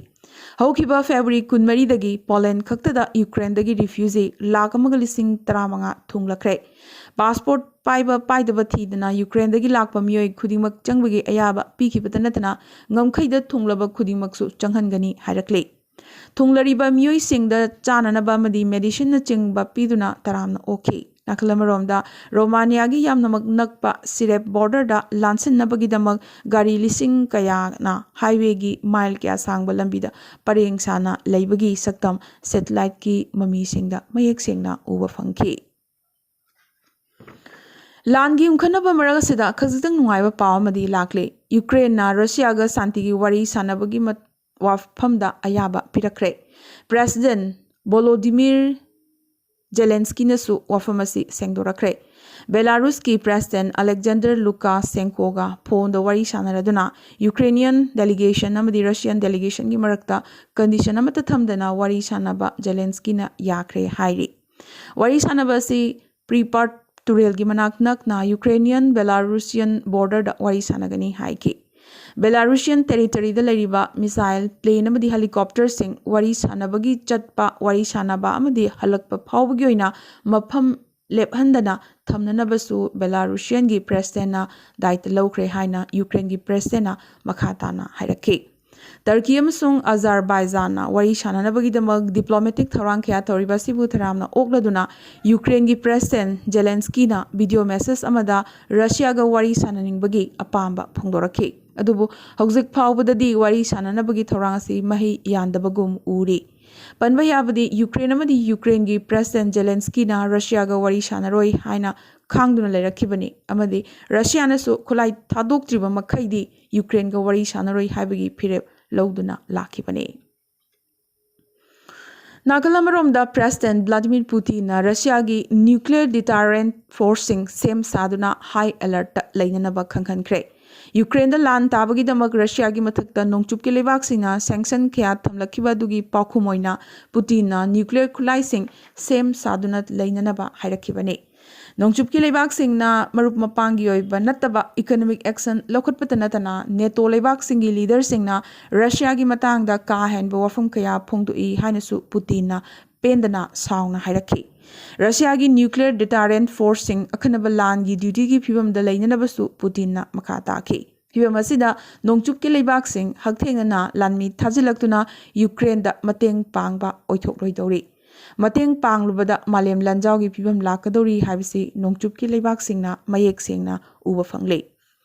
ꯍꯧꯈꯤꯕ February ꯀꯨꯟꯃꯔꯤꯗꯒꯤ Poland ꯈꯛꯇꯗ Ukraine ꯗꯒꯤ refugee ꯂꯥꯈ ꯑꯃꯒ ꯂꯤꯁꯤꯡ ꯇꯔꯥꯃꯉꯥ ꯊꯨꯡꯂꯛꯈ꯭ꯔꯦ꯫ Passport ꯄꯥꯏꯕ ꯄꯥꯏꯗꯕ ꯊꯤꯗꯅ Ukraine ꯗꯒꯤ ꯂꯥꯛꯄ ꯃꯤꯑꯣꯏ ꯈꯨꯗꯤꯡꯃꯛ ꯆꯪꯕꯒꯤ ꯑꯌꯥꯕ ꯄꯤꯈꯤꯕꯇ ꯅꯠꯇꯅ ꯉꯝꯈꯩꯗ ꯊꯨꯡꯂꯕ ꯈꯨꯗꯤꯡꯃꯛꯁꯨ ꯆꯪꯍꯟꯒꯅꯤ ꯍꯥꯏꯔꯛꯂꯤ꯫ ꯊꯨꯡꯂꯔꯤꯕ ꯃꯤꯑꯣꯏꯁꯤꯡꯗ ꯆꯥꯅꯅꯕ ꯑꯃꯗꯤ medicine ꯅꯆꯤꯡꯕ ꯄꯤꯗꯨꯅ ꯇꯔꯥꯝꯅ ꯑꯣꯛꯈꯤ꯫ ꯅꯥꯀꯜ ꯑꯃꯔꯣꯝꯗ, ꯔꯣꯃꯥꯅꯤꯌꯥꯒꯤ ꯌꯥꯝꯅꯃꯛ ꯅꯛꯄ Sereb border ꯗ ꯂꯥꯟꯁꯤꯟꯅꯕꯒꯤꯗꯃꯛ ꯒꯥꯔꯤ ꯂꯤꯁꯤꯡ ꯀꯌꯥꯅ highway ꯒꯤ mile ꯀꯌꯥ ꯁꯥꯡꯕ ꯂꯝꯕꯤꯗ ꯄꯔꯦꯡ ꯁꯥꯅ ꯂꯩꯕꯒꯤ ꯁꯛꯇꯝ satellite ꯀꯤ ꯃꯃꯤꯁꯤꯡꯗ ꯃꯌꯦꯛ ꯁꯦꯡꯅ ꯎꯕ ꯐꯪꯈꯤ꯫ ꯂꯥꯟꯒꯤ ꯌꯨꯝꯈꯠꯅꯕ ꯃꯔꯛ ꯑꯁꯤꯗ ꯈꯖꯤꯛꯇꯪ ꯅꯨꯡꯉꯥꯏꯕ ꯄꯥꯎ ꯑꯃꯗꯤ ꯂꯥꯛꯂꯤ꯫ Ukraine ꯅ ꯔꯁꯤꯌꯥꯒ ꯁꯥꯟꯇꯤꯒꯤ ꯋꯥꯔꯤ ꯁꯥꯟꯅꯕꯒꯤ ꯃꯠ-, ꯋꯥꯐꯝꯗ ꯑꯌꯥꯕ ꯄꯤꯔꯛꯈ꯭ꯔꯦ꯫ President Volodymyr Zelensky ꯅꯁꯨ ꯋꯥꯐꯝ ꯑꯁꯤ ꯁꯦꯡꯗꯣꯔꯛꯈ꯭ꯔꯦ꯫ ꯕꯦꯂꯥꯔꯨꯁꯀꯤ ꯄ꯭ꯔꯦꯁꯤꯗꯦꯟ ꯑꯂꯦꯛꯖꯦꯟꯗꯔ ꯂꯨꯀꯥꯁꯦꯟꯀꯣꯒ ꯐꯣꯟꯗ ꯋꯥꯔꯤ ꯁꯥꯟꯅꯔꯗꯨꯅ ꯌꯨꯀ꯭ꯔꯦꯅꯤꯌꯟ ꯗꯦꯂꯤꯒꯦꯁꯟ ꯑꯃꯗꯤ ꯔꯁꯤꯌꯟ ꯗꯦꯂꯤꯒꯦꯁꯟꯒꯤ ꯃꯔꯛꯇ ꯀꯟꯗꯤꯁꯟ ꯑꯃꯠꯇ ꯊꯝꯗꯅ ꯋꯥꯔꯤ ꯁꯥꯟꯅꯕ ꯖꯦꯂꯦꯟꯁꯀꯤꯅ ꯌꯥꯈ꯭ꯔꯦ ꯍꯥꯏꯔꯤ꯫ ꯋꯥꯔꯤ ꯁꯥꯟꯅꯕ ꯑꯁꯤ ꯄ꯭ꯔꯤꯄꯥꯔꯠ ꯇꯨꯔꯦꯜꯒꯤ ꯃꯅꯥꯛ ꯅꯛꯅ ꯌꯨꯀ꯭ꯔꯦꯅꯤꯌꯟ ꯕꯦꯂꯥꯔꯨꯁꯤꯌꯟ ꯕꯣꯔꯗꯔꯗ ꯋꯥꯔꯤ ꯁꯥꯟꯅꯒꯅꯤ ꯍꯥꯏꯈꯤ꯫ ꯕꯦꯂꯥꯔꯨꯁꯤꯌꯟ ꯇꯦꯔꯤꯇꯣꯔꯤꯗ ꯂꯩꯔꯤꯕ ꯃꯤꯁꯥꯏꯜ, ꯄ꯭ꯂꯦꯟ ꯑꯃꯗꯤ ꯍꯦꯂꯤꯀꯣꯞꯇꯔꯁꯤꯡ ꯋꯥꯔꯤ ꯁꯥꯟꯅꯕꯒꯤ ꯆꯠꯄ, ꯋꯥꯔꯤ ꯁꯥꯟꯅꯕ ꯑꯃꯗꯤ ꯍꯜꯂꯛꯄ ꯐꯥꯎꯕꯒꯤ ꯑꯣꯏꯅ ꯃꯐꯝ ꯂꯦꯞꯍꯟꯗꯅ ꯊꯝꯅꯅꯕꯁꯨ ꯕꯦꯂꯥꯔꯨꯁꯤꯌꯟꯒꯤ ꯄ꯭ꯔꯦꯁꯤꯗꯦꯟꯅ ꯗꯥꯏꯇ ꯂꯧꯈ꯭ꯔꯦ ꯍꯥꯏꯅ ꯌꯨꯀ꯭ꯔꯦꯟꯒꯤ ꯄ꯭ꯔꯦꯁꯤꯗꯦꯟꯅ ꯃꯈꯥ ꯇꯥꯅ ꯍꯥꯏꯔꯛꯈꯤ꯫ ꯇꯔꯀꯤ ꯑꯃꯁꯨꯡ ꯑꯖꯔꯕꯥꯏꯖꯥꯟꯅ ꯋꯥꯔꯤ ꯁꯥꯟꯅꯅꯕꯒꯤꯗꯃꯛ ꯗꯤꯄ꯭ꯂꯣꯃꯦꯇꯤꯛ ꯊꯧꯔꯥꯡ ꯀꯌꯥ ꯇꯧꯔꯤꯕ ꯑꯁꯤꯕꯨ ꯇꯔꯥꯝꯅ ꯑꯣꯛꯂꯗꯨꯅ ꯌꯨꯀ꯭ꯔꯦꯟꯒꯤ ꯄ꯭ꯔꯦꯁꯤꯗꯦꯟ ꯖꯦꯂꯦꯟꯁꯀꯤꯅ ꯚꯤꯗꯤꯑꯣ ꯃꯦꯁꯦꯖ ꯑꯃꯗ ꯔꯁꯤꯌꯥꯒ ꯋꯥꯔꯤ ꯁꯥꯟꯅꯅꯤꯡꯕꯒꯤ ꯑꯄꯥꯝꯕ ꯐꯣꯡꯗꯣꯔꯛꯈꯤ꯫ ꯑꯗꯨꯕꯨ ꯍꯧꯖꯤꯛ ꯐꯥꯎꯕꯗꯗꯤ ꯋꯥꯔꯤ ꯁꯥꯟꯅꯅꯕꯒꯤ ꯊꯧꯔꯥꯡ ꯑꯁꯤ ꯃꯍꯩ ꯌꯥꯟꯗꯕꯒꯨꯝ ꯎꯔꯤ꯫ ꯄꯟꯕ ꯌꯥꯕꯗꯤ ꯌꯨꯀ꯭ꯔꯦꯟ ꯑꯃꯗꯤ ꯌꯨꯀ꯭ꯔꯦꯟꯒꯤ ꯄ꯭ꯔꯦꯁꯤꯗꯦꯟ ꯖꯦꯂꯦꯟꯁꯀꯤꯅ ꯔꯁꯤꯌꯥꯒ ꯋꯥꯔꯤ ꯁꯥꯟꯅꯔꯣꯏ ꯍꯥꯏꯅ ꯈꯥꯡꯗꯨꯅ ꯂꯩꯔꯛꯈꯤꯕꯅꯤ ꯑꯃꯗꯤ ꯔꯁꯤꯌꯥꯅꯁꯨ ꯈꯨꯠꯂꯥꯏ ꯊꯥꯗꯣꯛꯇ꯭ꯔꯤꯕ ꯃꯈꯩꯗꯤ ꯌꯨꯀ꯭ꯔꯦꯟꯒ ꯋꯥꯔꯤ ꯁꯥꯟꯅꯔꯣꯏ ꯍꯥꯏꯕꯒꯤ ꯐꯤꯔꯦꯞ ꯂꯧꯗꯨꯅ ꯂꯥꯛꯈꯤꯕꯅꯤ꯫ ꯅꯥꯀꯜ ꯑꯃꯔꯣꯝꯗ ꯄ꯭ꯔꯦꯁꯤꯗꯦꯟ ꯚ꯭ꯂꯥꯗꯤꯃꯤꯔ ꯄꯨꯇꯤꯟꯅ ꯔꯁꯤꯌꯥꯒꯤ ꯅ꯭ꯌꯨꯀ꯭ꯂꯤꯌꯔ ꯗꯤꯇꯥꯔꯦꯟꯠ ꯐꯣꯔꯁꯁꯤꯡ ꯁꯦꯝ ꯁꯥꯗꯨꯅ ꯍꯥꯏ ꯑꯦꯂꯔꯠꯇ ꯂꯩꯅꯅꯕ ꯈꯪꯍꯟꯈ꯭ꯔꯦ꯫ ꯌꯨꯀ꯭ꯔꯦꯟꯗ ꯂꯥꯟ ꯇꯥꯕꯒꯤꯗꯃꯛ ꯔꯁꯤꯌꯥꯒꯤ ꯃꯊꯛꯇ ꯅꯣꯡꯆꯨꯞꯀꯤ ꯂꯩꯕꯥꯛꯁꯤꯡꯅ ꯁꯦꯡꯁꯟ ꯀꯌꯥ ꯊꯝꯂꯛꯈꯤꯕ ꯑꯗꯨꯒꯤ ꯄꯥꯎꯈꯨꯝ ꯑꯣꯏꯅ ꯄꯨꯇꯤꯟꯅ ꯅ꯭ꯌꯨꯀ꯭ꯂꯤꯌꯔ ꯈꯨꯠꯂꯥꯏꯁꯤꯡ ꯁꯦꯝ ꯁꯥꯗꯨꯅ ꯂꯩꯅꯅꯕ ꯍꯥꯏꯔꯛꯈꯤꯕꯅꯤ꯫ ꯅꯣꯡꯆꯨꯞꯀꯤ ꯂꯩꯕꯥꯛꯁꯤꯡꯅ ꯃꯔꯨꯞ ꯃꯄꯥꯡꯒꯤ ꯑꯣꯏꯕ ꯅꯠꯇꯕ ꯏꯀꯣꯅꯣꯃꯤꯛ ꯑꯦꯛꯁꯟ ꯂꯧꯈꯠꯄꯇ ꯅꯠꯇꯅ ꯅꯦꯇꯣ ꯂꯩꯕꯥꯛꯁꯤꯡꯒꯤ ꯂꯤꯗꯔꯁꯤꯡꯅ ꯔꯁꯤꯌꯥꯒꯤ ꯃꯇꯥꯡꯗ ꯀꯥ ꯍꯦꯟꯕ ꯋꯥꯐꯝ ꯀꯌꯥ ꯐꯣꯡꯗꯣꯛꯏ ꯍꯥꯏꯅꯁꯨ ꯄꯨꯇꯤꯟꯅ ꯄꯦꯟꯗꯅ ꯁꯥꯎꯅ ꯍꯥꯏꯔꯛꯈꯤ꯫ ꯔꯁꯤꯌꯥꯒꯤ ꯅ꯭ꯌꯨꯀ꯭ꯂꯤꯌꯔ ꯗꯤꯇꯥꯔꯦꯟꯠ ꯐꯣꯔꯁꯁꯤꯡ ꯑꯈꯟꯅꯕ ꯂꯥꯟꯒꯤ ꯗ꯭ꯌꯨꯇꯤꯒꯤ ꯐꯤꯕꯝꯗ ꯂꯩꯅꯅꯕꯁꯨ ꯄꯨꯇꯤꯟꯅ ꯃꯈꯥ ꯇꯥꯈꯤ꯫ ꯐꯤꯕꯝ ꯑꯁꯤꯗ ꯅꯣꯡꯆꯨꯞꯀꯤ ꯂꯩꯕꯥꯛꯁꯤꯡ ꯍꯛꯊꯦꯡꯅꯅ ꯂꯥꯟꯃꯤ ꯊꯥꯖꯤꯜꯂꯛꯇꯨꯅ ꯌꯨꯀ꯭ꯔꯦꯟꯗ ꯃꯇꯦꯡ ꯄꯥꯡꯕ ꯑꯣꯏꯊꯣꯛꯂꯣꯏꯗꯧꯔꯤ꯫ ꯃꯇꯦꯡ ꯄꯥꯡꯂꯨꯕꯗ ꯃꯥꯂꯦꯝ ꯂꯥꯟꯖꯥꯎꯒꯤ ꯐꯤꯕꯝ ꯂꯥꯛꯀꯗꯧꯔꯤ ꯍꯥꯏꯕꯁꯤ ꯅꯣꯡꯆꯨꯞꯀꯤ ꯂꯩꯕꯥꯛꯁꯤꯡꯅ ꯃꯌꯦꯛ ꯁꯦꯡꯅ ꯎꯕ ꯐꯪꯂꯦ꯫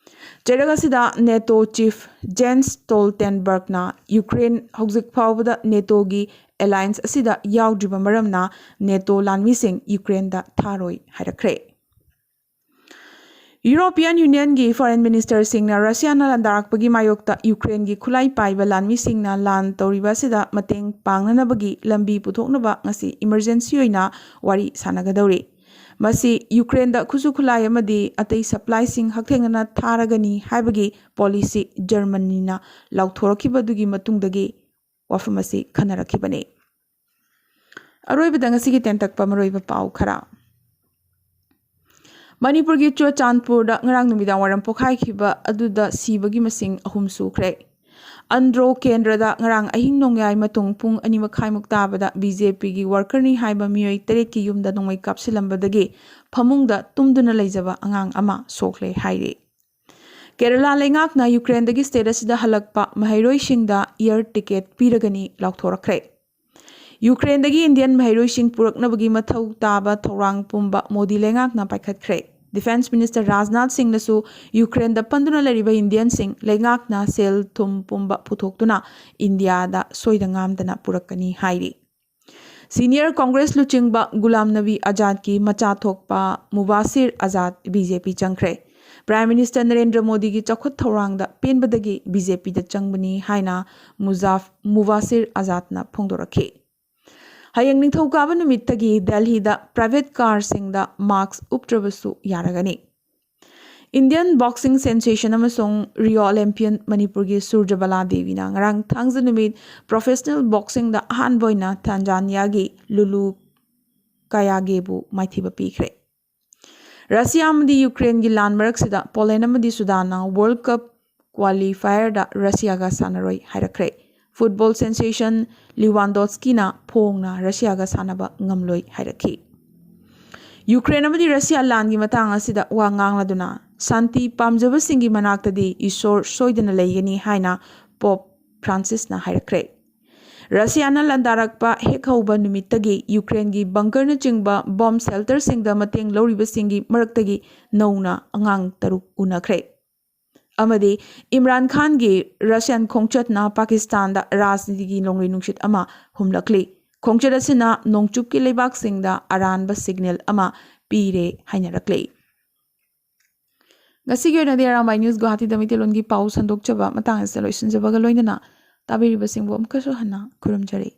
ꯆꯩꯔꯛ ꯑꯁꯤꯗ ꯅꯦꯇꯣ ꯆꯤꯐ ꯖꯦꯟꯁ ꯁ꯭ꯇꯣꯜꯇꯦꯟꯕꯔꯒꯅ ꯌꯨꯀ꯭ꯔꯦꯟ ꯍꯧꯖꯤꯛ ꯐꯥꯎꯕꯗ ꯅꯦꯇꯣꯒꯤ ꯑꯦꯂꯥꯌꯟꯁ ꯑꯁꯤꯗ ꯌꯥꯎꯗ꯭ꯔꯤꯕ ꯃꯔꯝꯅ ꯅꯦꯇꯣ ꯂꯥꯟꯃꯤꯁꯤꯡ ꯌꯨꯀ꯭ꯔꯦꯟꯗ ꯊꯥꯔꯣꯏ ꯍꯥꯏꯔꯛꯈ꯭ꯔꯦ꯫ ꯌꯨꯔꯣꯄꯤꯌꯟ ꯌꯨꯅꯤꯌꯟꯒꯤ ꯐꯣꯔꯦꯟ ꯃꯤꯅꯤꯁꯇꯔꯁꯤꯡꯅ ꯔꯁꯤꯌꯥꯅ ꯂꯥꯟꯗꯥꯔꯛꯄꯒꯤ ꯃꯥꯌꯣꯛꯇ ꯌꯨꯀ꯭ꯔꯦꯟꯒꯤ ꯈꯨꯠꯂꯥꯏ ꯄꯥꯏꯕ ꯂꯥꯟꯃꯤꯁꯤꯡꯅ ꯂꯥꯟ ꯇꯧꯔꯤꯕ ꯑꯁꯤꯗ ꯃꯇꯦꯡ ꯄꯥꯡꯅꯅꯕꯒꯤ ꯂꯝꯕꯤ ꯄꯨꯊꯣꯛꯅꯕ ꯉꯁꯤ ꯏꯃꯔꯖꯦꯟꯁꯤ ꯑꯣꯏꯅ ꯋꯥꯔꯤ ꯁꯥꯟꯅꯒꯗꯧꯔꯤ꯫ ꯃꯁꯤ ꯌꯨꯀ꯭ꯔꯦꯟꯗ ꯈꯨꯠꯁꯨ ꯈꯨꯠꯂꯥꯏ ꯑꯃꯗꯤ ꯑꯇꯩ ꯁꯄ꯭ꯂꯥꯏꯁꯤꯡ ꯍꯛꯊꯦꯡꯅꯅ ꯊꯥꯔꯒꯅꯤ ꯍꯥꯏꯕꯒꯤ ꯄꯣꯂꯤꯁꯤ ꯖꯔꯃꯅꯤꯅ ꯂꯥꯎꯊꯣꯔꯛꯈꯤꯕꯗꯨꯒꯤ ꯃꯇꯨꯡꯗꯒꯤ ꯋꯥꯐꯝ ꯑꯁꯤ ꯈꯟꯅꯔꯛꯈꯤꯕꯅꯤ꯫ ꯑꯔꯣꯏꯕꯗ ꯉꯁꯤꯒꯤ ꯇꯦꯟꯇꯛꯄ ꯃꯔꯨꯑꯣꯏꯕ ꯄꯥꯎ ꯈꯔ꯫ ꯃꯅꯤꯄꯨꯔꯒꯤ ꯆꯨꯔꯆꯥꯟꯄꯨꯔꯗ ꯉꯔꯥꯡ ꯅꯨꯃꯤꯗꯥꯡ ꯋꯥꯏꯔꯝ ꯄꯣꯈꯥꯏꯈꯤꯕ ꯑꯗꯨꯗ ꯁꯤꯕꯒꯤ ꯃꯁꯤꯡ ꯑꯍꯨꯝ ꯁꯨꯈ꯭ꯔꯦ꯫ ꯑꯟꯗ꯭ꯔꯣ ꯀꯦꯟꯗ꯭ꯔꯗ ꯉꯔꯥꯡ ꯑꯍꯤꯡ ꯅꯣꯡꯌꯥꯏ ꯃꯇꯨꯡ ꯄꯨꯡ ꯑꯅꯤ ꯃꯈꯥꯏꯃꯨꯛ ꯇꯥꯕꯗ ꯕꯤ ꯖꯦ ꯄꯤꯒꯤ ꯋꯥꯔꯀꯔꯅꯤ ꯍꯥꯏꯕ ꯃꯤꯑꯣꯏ ꯇꯔꯦꯠꯀꯤ ꯌꯨꯝꯗ ꯅꯣꯡꯃꯩ ꯀꯥꯞꯁꯤꯜꯂꯝꯕꯗꯒꯤ ꯐꯃꯨꯡꯗ ꯇꯨꯝꯗꯨꯅ ꯂꯩꯖꯕ ꯑꯉꯥꯡ ꯑꯃ ꯁꯣꯛꯂꯦ ꯍꯥꯏꯔꯤ꯫ ꯀꯦꯔꯂꯥ ꯂꯩꯉꯥꯛꯅ ꯌꯨꯀ꯭ꯔꯦꯟꯗꯒꯤ ꯁ꯭ꯇꯦꯠ ꯑꯁꯤꯗ ꯍꯜꯂꯛꯄ ꯃꯍꯩꯔꯣꯏꯁꯤꯡꯗ ꯏꯌꯔ ꯇꯤꯀꯦꯠ ꯄꯤꯔꯒꯅꯤ ꯂꯥꯎꯊꯣꯔꯛꯈ꯭ꯔꯦ꯫ ꯌꯨꯀ꯭ꯔꯦꯟꯗꯒꯤ ꯏꯟꯗꯤꯌꯟ ꯃꯍꯩꯔꯣꯏꯁꯤꯡ ꯄꯨꯔꯛꯅꯕꯒꯤ ꯃꯊꯧ ꯇꯥꯕ ꯊꯧꯔꯥꯡ ꯄꯨꯝꯕ ꯃꯣꯗꯤ ꯂꯩꯉꯥꯛꯅ ꯄꯥꯏꯈꯠꯈ꯭ꯔꯦ꯫ ꯗꯤꯐꯦꯟꯁ ꯃꯤꯅꯤꯁꯇꯔ ꯔꯥꯖꯅꯥꯊ ꯁꯤꯡꯅꯁꯨ ꯌꯨꯀ꯭ꯔꯦꯟꯗ ꯄꯟꯗꯨꯅ ꯂꯩꯔꯤꯕ ꯏꯟꯗꯤꯌꯟꯁꯤꯡ ꯂꯩꯉꯥꯛꯅ ꯁꯦꯜ ꯊꯨꯝ ꯄꯨꯝꯕ ꯄꯨꯊꯣꯛꯇꯨꯅ ꯏꯟꯗꯤꯌꯥꯗ ꯁꯣꯏꯗ ꯉꯥꯝꯗꯅ ꯄꯨꯔꯛꯀꯅꯤ ꯍꯥꯏꯔꯤ꯫ ꯁꯤꯅꯤꯌꯔ ꯀꯣꯡꯒ꯭ꯔꯦꯁ ꯂꯨꯆꯤꯡꯕ ꯒꯨꯂꯥꯝ ꯅꯕꯤ ꯑꯖꯥꯗꯀꯤ ꯃꯆꯥ ꯊꯣꯛꯄ ꯃꯨꯕꯥꯁꯤꯔ ꯑꯖꯥꯗ ꯕꯤ ꯖꯦ ꯄꯤ ꯆꯪꯈ꯭ꯔꯦ꯫ ꯄ꯭ꯔꯥꯏꯝ ꯃꯤꯅꯤꯁꯇꯔ ꯅꯔꯦꯟꯗ꯭ꯔ ꯃꯣꯗꯤꯒꯤ ꯆꯥꯎꯈꯠ ꯊꯧꯔꯥꯡꯗ ꯄꯦꯟꯕꯗꯒꯤ ꯕꯤ ꯖꯦ ꯄꯤꯗ ꯆꯪꯕꯅꯤ ꯍꯥꯏꯅ ꯃꯨꯖꯥꯐ-, ꯃꯨꯕꯥꯁꯤꯔ ꯑꯖꯥꯗꯅ ꯐꯣꯡꯗꯣꯔꯛꯈꯤ꯫ ꯍꯌꯦꯡ ꯅꯤꯡꯊꯧꯀꯥꯕ ꯅꯨꯃꯤꯠꯇꯒꯤ ꯗꯦꯜꯍꯤꯗ ꯄ꯭ꯔꯥꯏꯚꯦꯠ ꯀꯥꯔꯁꯤꯡꯗ ꯃꯥꯁꯛ ꯎꯞꯇ꯭ꯔꯕꯁꯨ ꯌꯥꯔꯒꯅꯤ꯫ ꯏꯟꯗꯤꯌꯟ ꯕꯣꯛꯁꯤꯡ ꯁꯦꯟꯁꯦꯁꯟ ꯑꯃꯁꯨꯡ ꯔꯤꯑꯣ ꯑꯣꯂꯦꯝꯄꯤꯌꯟ ꯃꯅꯤꯄꯨꯔꯒꯤ ꯁꯨꯔꯖꯕꯂꯥ ꯗꯦꯕꯤꯅ ꯉꯔꯥꯡ ꯊꯥꯡꯖ ꯅꯨꯃꯤꯠ ꯄ꯭ꯔꯣꯐꯦꯁꯅꯦꯜ ꯕꯣꯛꯁꯤꯡꯗ ꯑꯍꯥꯟꯕ ꯑꯣꯏꯅ ꯇꯥꯟꯖꯥꯅꯤꯌꯥꯒꯤ ꯂꯨꯂꯨ ꯀꯌꯥꯒꯦꯕꯨ ꯃꯥꯏꯊꯤꯕ ꯄꯤꯈ꯭ꯔꯦ꯫ ꯔꯁꯤꯌꯥ ꯑꯃꯗꯤ ꯌꯨꯀ꯭ꯔꯦꯟꯒꯤ ꯂꯥꯟ ꯃꯔꯛꯁꯤꯗ ꯄꯣꯂꯦꯟ ꯑꯃꯗꯤ ꯁꯨꯗꯥꯟꯅ ꯋꯥꯔꯜ ꯀꯞ ꯀ꯭ꯋꯥꯂꯤꯐꯥꯌꯔꯗ ꯔꯁꯤꯌꯥꯒ ꯁꯥꯟꯅꯔꯣꯏ ꯍꯥꯏꯔꯛꯈ꯭ꯔꯦ꯫ ꯐꯨꯠꯕꯣꯜ ꯁꯦꯟꯁꯦꯁꯟ ꯂꯤꯋꯥꯟꯗꯣꯁꯀꯤꯅ ꯐꯣꯡꯅ ꯔꯁꯤꯌꯥꯒ ꯁꯥꯟꯅꯕ ꯉꯝꯂꯣꯏ ꯍꯥꯏꯔꯛꯈꯤ꯫ ꯌꯨꯀ꯭ꯔꯦꯟ ꯑꯃꯗꯤ ꯔꯁꯤꯌꯥ ꯂꯥꯟꯒꯤ ꯃꯇꯥꯡ ꯑꯁꯤꯗ ꯋꯥ ꯉꯥꯡꯂꯗꯨꯅ ꯁꯥꯟꯇꯤ ꯄꯥꯝꯖꯕꯁꯤꯡꯒꯤ ꯃꯅꯥꯛꯇꯗꯤ ꯏꯁꯣꯔ ꯁꯣꯏꯗꯅ ꯂꯩꯒꯅꯤ ꯍꯥꯏꯅ ꯄꯣꯞ ꯐ꯭ꯔꯥꯟꯁꯤꯁꯅ ꯍꯥꯏꯔꯛꯈ꯭ꯔꯦ꯫ ꯔꯁꯤꯌꯥꯅ ꯂꯥꯟꯗꯥꯔꯛꯄ ꯍꯦꯛ ꯍꯧꯕ ꯅꯨꯃꯤꯠꯇꯒꯤ ꯌꯨꯀ꯭ꯔꯦꯟꯒꯤ ꯕꯪꯀꯔꯅꯆꯤꯡꯕ ꯕꯣꯝ ꯁꯦꯜꯇꯔꯁꯤꯡꯗ ꯃꯇꯦꯡ ꯂꯧꯔꯤꯕꯁꯤꯡꯒꯤ ꯃꯔꯛꯇꯒꯤ ꯅꯧꯅ ꯑꯉꯥꯡ ꯇꯔꯨꯛ ꯎꯅꯈ꯭ꯔꯦ꯫ ꯑꯃꯗꯤ ꯏꯝꯔꯥꯟ ꯈꯥꯟꯒꯤ ꯔꯁꯤꯌꯥꯟ ꯈꯣꯡꯆꯠꯅ ꯄꯥꯀꯤꯁꯇꯥꯟꯗ ꯔꯥꯖꯅꯤꯇꯤꯒꯤ ꯅꯣꯡꯂꯩ ꯅꯨꯡꯁꯤꯠ ꯑꯃ ꯍꯨꯝꯂꯛꯂꯤ꯫ ꯈꯣꯡꯆꯠ ꯑꯁꯤꯅ ꯅꯣꯡꯆꯨꯞꯀꯤ ꯂꯩꯕꯥꯛꯁꯤꯡꯗ ꯑꯔꯥꯟꯕ ꯁꯤꯒꯅꯦꯜ ꯑꯃ ꯄꯤꯔꯦ ꯍꯥꯏꯅꯔꯛꯂꯤ꯫ ꯉꯁꯤꯒꯤ ꯑꯣꯏꯅꯗꯤ ꯑꯔꯥꯝꯕꯥꯏ ꯅ꯭ꯌꯨꯁ ꯒꯨꯋꯥꯍꯥꯇꯤꯗ ꯃꯩꯇꯩꯂꯣꯟꯒꯤ ꯄꯥꯎ ꯁꯟꯗꯣꯛꯆꯕ ꯃꯇꯥꯡ ꯑꯁꯤꯗ ꯂꯣꯏꯁꯤꯟꯖꯕꯒ ꯂꯣꯏꯅꯅ ꯇꯥꯕꯤꯔꯤꯕꯁꯤꯡꯕꯨ ꯑꯃꯨꯛꯀꯁꯨ ꯍꯟꯅ ꯈꯨꯔꯨꯝꯖꯔꯤ꯫